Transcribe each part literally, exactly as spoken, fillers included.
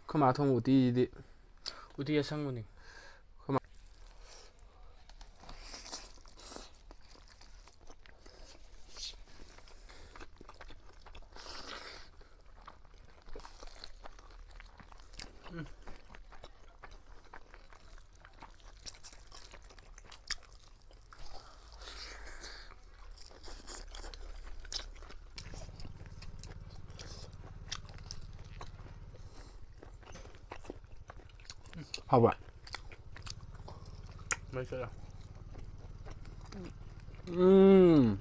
ꯑꯩꯈꯣꯏ ꯃꯥ ꯊꯣꯡꯕ ꯎꯇꯤꯁꯤꯗꯤ ꯎꯇꯤ ꯑꯁꯪꯕꯅꯤ꯫ ꯍꯥꯎꯕ꯭ꯔꯥ? ꯃꯩ ꯆꯠꯂꯦ꯫ ꯎꯝ꯫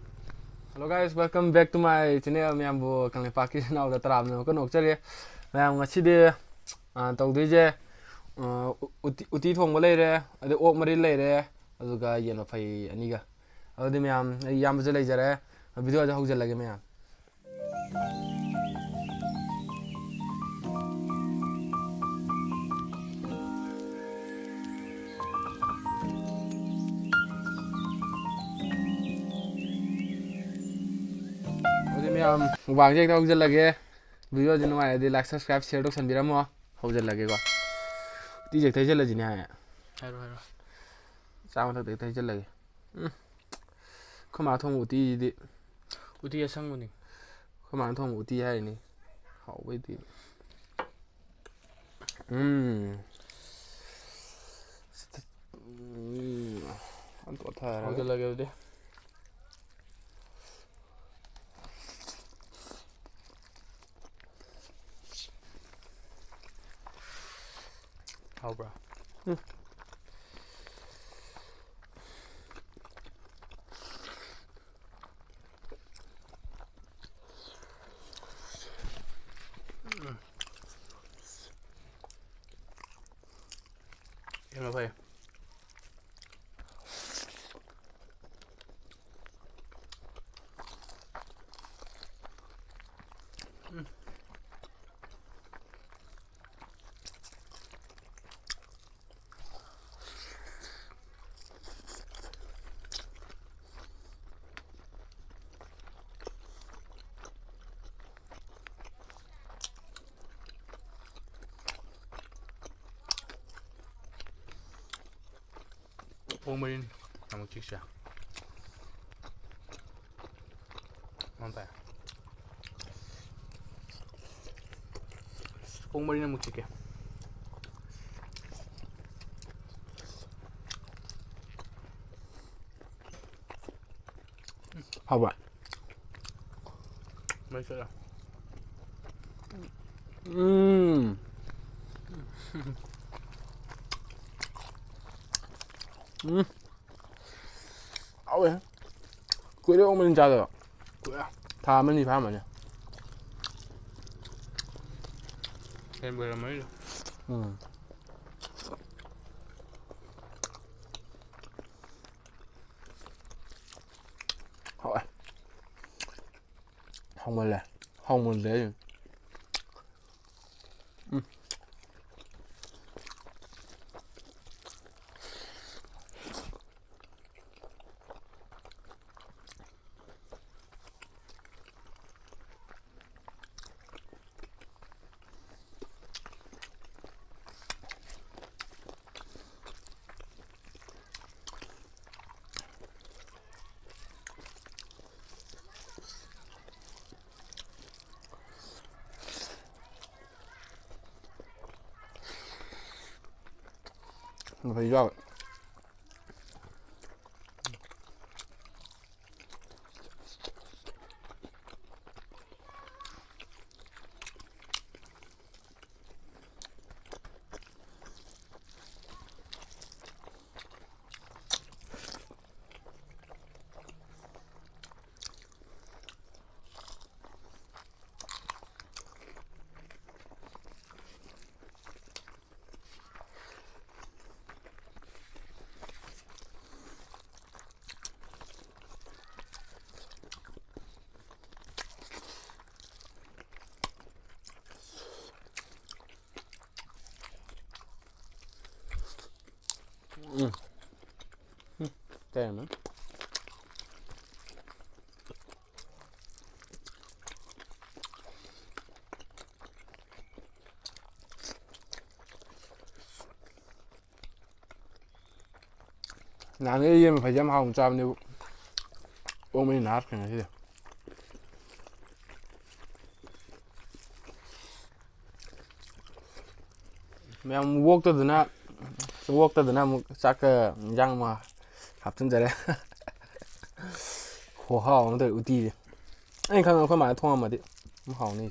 Hello guys, welcome back to my channel꯫ ꯃꯌꯥꯝꯕꯨ ꯀꯪꯂꯩꯄꯥꯛꯀꯤ ꯏꯆꯤꯟ ꯏꯅꯥꯎꯗ ꯇꯔꯥꯝꯅ ꯑꯃꯨꯛꯀ ꯅꯣꯛꯆꯔꯤ꯫ ꯃꯌꯥꯝ ꯉꯁꯤꯗꯤ, ꯑ, ꯇꯧꯗꯣꯏꯁꯦ, ꯑ, ꯎ-, ꯎꯇꯤ, ꯎꯇꯤ ꯊꯣꯡꯕ ꯂꯩꯔꯦ, ꯑꯗꯩ ꯑꯣꯛ ꯃꯔꯤꯟ ꯂꯩꯔꯦ, ꯑꯗꯨꯒ ꯌꯦꯟ ꯃꯐꯩ ꯑꯅꯤꯒ꯫ ꯑꯗꯨꯗꯤ ꯃꯌꯥꯝ, ꯑꯩ ꯏꯌꯥꯝꯕꯁꯨ ꯂꯩꯖꯔꯦ꯫ Video ꯁꯦ ꯍꯧꯖꯤꯜꯂꯒꯦ ꯃꯌꯥꯝ꯫ ꯑꯗꯨꯗꯤ ꯃꯌꯥꯝ, mukbang ꯁꯦ ꯍꯦꯛꯇ ꯍꯧꯖꯤꯜꯂꯒꯦ꯫ Video ꯁꯦ ꯅꯨꯡꯉꯥꯏꯔꯗꯤ like, subscribe, share ꯇꯧꯁꯟꯕꯤꯔꯝꯃꯣ꯫ ꯍꯧꯖꯤꯜꯂꯒꯦꯀꯣ꯫ ꯎꯇꯤꯁꯦ ꯍꯦꯛꯇ ꯍꯩꯖꯤꯜꯂꯁꯤꯅꯦ ꯍꯥꯏ꯫ ꯍꯥꯏꯔꯣ, ꯍꯥꯏꯔꯣ꯫ ꯆꯥ ꯃꯊꯛꯇ ꯍꯦꯛꯇ ꯍꯩꯖꯤꯜꯂꯒꯦ꯫ ꯎꯝ꯫ ꯑꯩꯈꯣꯏ ꯃꯥ ꯊꯣꯡꯕ ꯎꯇꯤꯁꯤꯗꯤ꯫ ꯎꯇꯤ ꯑꯁꯪꯕꯅꯤ꯫ ꯑꯩꯈꯣꯏ ꯃꯥꯅ ꯊꯣꯡꯕ ꯎꯇꯤ ꯍꯥꯏꯔꯤꯅꯤ꯫ ꯍꯥꯎꯕꯩꯗꯤ꯫ ꯎꯝ꯫ ꯎꯝ꯫ ꯑꯝꯇ ꯑꯣꯠꯊꯔꯒꯦ꯫ ꯍꯧꯖꯤꯜꯂꯒꯦ ꯑꯗꯨꯗꯤ꯫ ꯍꯥꯎꯕ꯭ꯔꯥ? ꯎꯝ꯫ ꯌꯥꯝꯅ ꯐꯩ꯫ ꯎꯝ꯫ ꯄꯣꯡ ꯃꯔꯤꯟ ꯑꯃꯨꯛ ꯆꯤꯛꯁꯦ꯫ ꯌꯥꯝ ꯐꯩ꯫ ꯄꯣꯡ ꯃꯔꯤꯟ ꯑꯃꯨꯛ ꯆꯤꯛꯀꯦ꯫ ꯍꯥꯎꯕ꯭ꯔꯥ? ꯃꯩ ꯆꯠꯂꯦ꯫ ꯎꯝ꯫ ꯎꯝ꯫ ꯍꯥꯎꯋꯦ꯫ ꯀꯨꯏꯔꯦ ꯑꯣꯛ ꯃꯔꯤꯟ ꯆꯥꯗꯕ꯫ ꯀꯨꯏꯔꯦ꯫ ꯊꯥ ꯑꯃꯅꯤ ꯐꯥꯔꯝꯃꯅꯤ꯫ ꯍꯦꯟꯕꯨ ꯍꯦꯜꯂꯝꯃꯅꯤꯗ꯫ ꯎꯝ꯫ ꯍꯥꯎꯋꯦ꯫ ꯍꯥꯎꯃꯜꯂꯦ꯫ ꯍꯥꯎꯃꯜꯂꯦ ꯍꯥꯏꯁꯤꯅꯤ꯫ ꯎꯝ꯫ ꯃꯐꯩꯁꯨ ꯌꯥꯎꯋꯦ꯫ ꯎꯝ꯫ ꯎꯝ꯫ ꯀꯩ ꯍꯥꯏꯅꯣ? ꯅꯍꯥꯟꯒꯩ ꯌꯦꯟ ꯐꯩꯁꯦ ꯌꯥꯝ ꯍꯥꯎꯅ ꯆꯥꯕꯅꯦꯕꯨ꯫ ꯑꯣꯛ ꯃꯔꯤꯟ ꯍꯥꯞꯈ꯭ꯔꯦ ꯉꯁꯤꯗꯤ꯫ ꯃꯌꯥꯝ ꯑꯣꯛꯇꯗꯅ, ꯑꯣꯛꯇꯗꯅ ꯑꯃꯨꯛ ꯆꯥꯛꯀ ꯏꯟꯖꯥꯡ ꯑꯃ ꯍꯥꯞꯆꯤꯟꯖꯔꯦ꯫ ꯈꯨꯍꯥꯎ ꯑꯃ ꯇꯧꯋꯦ ꯎꯇꯤꯁꯦ꯫ ꯑꯩꯅ ꯈꯪꯉꯦ ꯑꯩꯈꯣꯏ ꯃꯥꯅ ꯊꯣꯡꯉꯝꯃꯗꯤ ꯑꯗꯨꯝ ꯍꯥꯎꯅꯤ꯫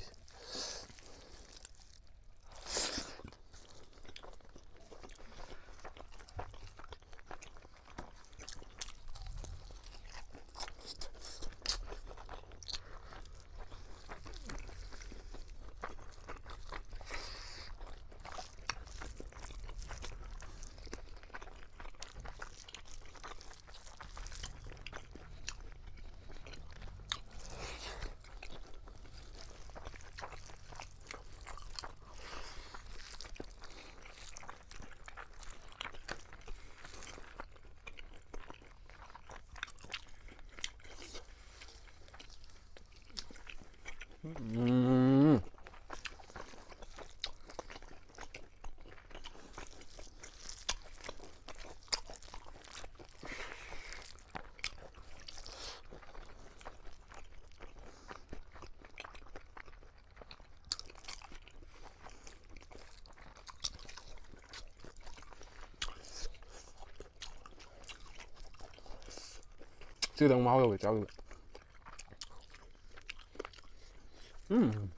ꯎꯝ꯫ ꯁꯤꯗꯪ ꯃꯍꯥꯎ ꯌꯧꯋꯦ ꯆꯥꯕꯗ꯫ ꯎꯝ꯫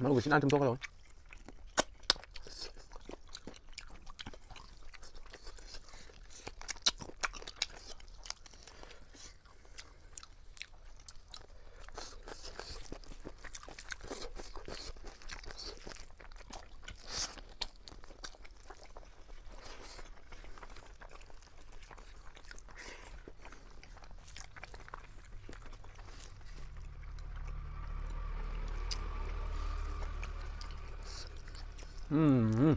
ꯃꯔꯨꯒ ꯁꯤ ꯅꯥꯟ ꯆꯨꯝꯊꯣꯛꯀꯗꯧꯅꯤ꯫ ꯎꯝ꯫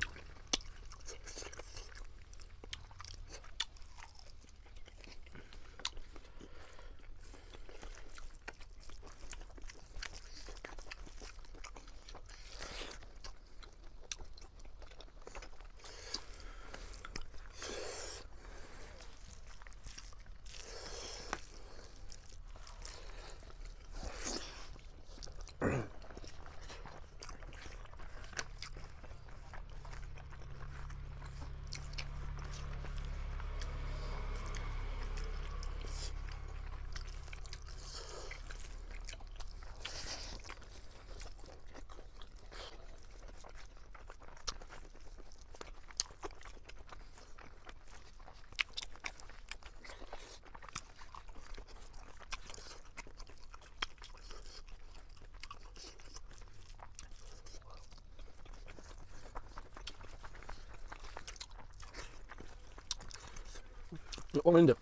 ꯑꯣꯛ ꯃꯅꯨꯡꯗ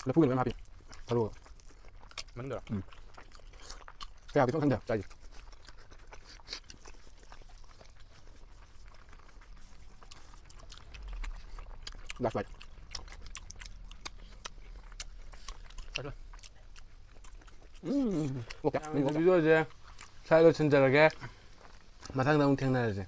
ꯂꯐꯨꯒꯤ ꯃꯌꯥꯝ ꯍꯥꯞꯄꯤ꯫ ꯊꯔꯣ꯫ ꯃꯅꯨꯡꯗꯔꯣ? ꯎꯝ꯫ ꯀꯌꯥ ꯄꯤꯊꯣꯛ ꯈꯪꯗꯦ ꯆꯥꯏꯁꯦ꯫ Last bite꯫ ꯎꯝ꯫ ꯑꯣꯀꯦ꯫ ꯃꯌꯥꯝꯒꯤ video ꯁꯦ ꯁ꯭ꯋꯥꯏꯗ ꯂꯣꯏꯁꯤꯟꯖꯔꯒꯦ꯫ ꯃꯊꯪꯗ ꯑꯃꯨꯛ ꯊꯦꯡꯅꯔꯁꯦ꯫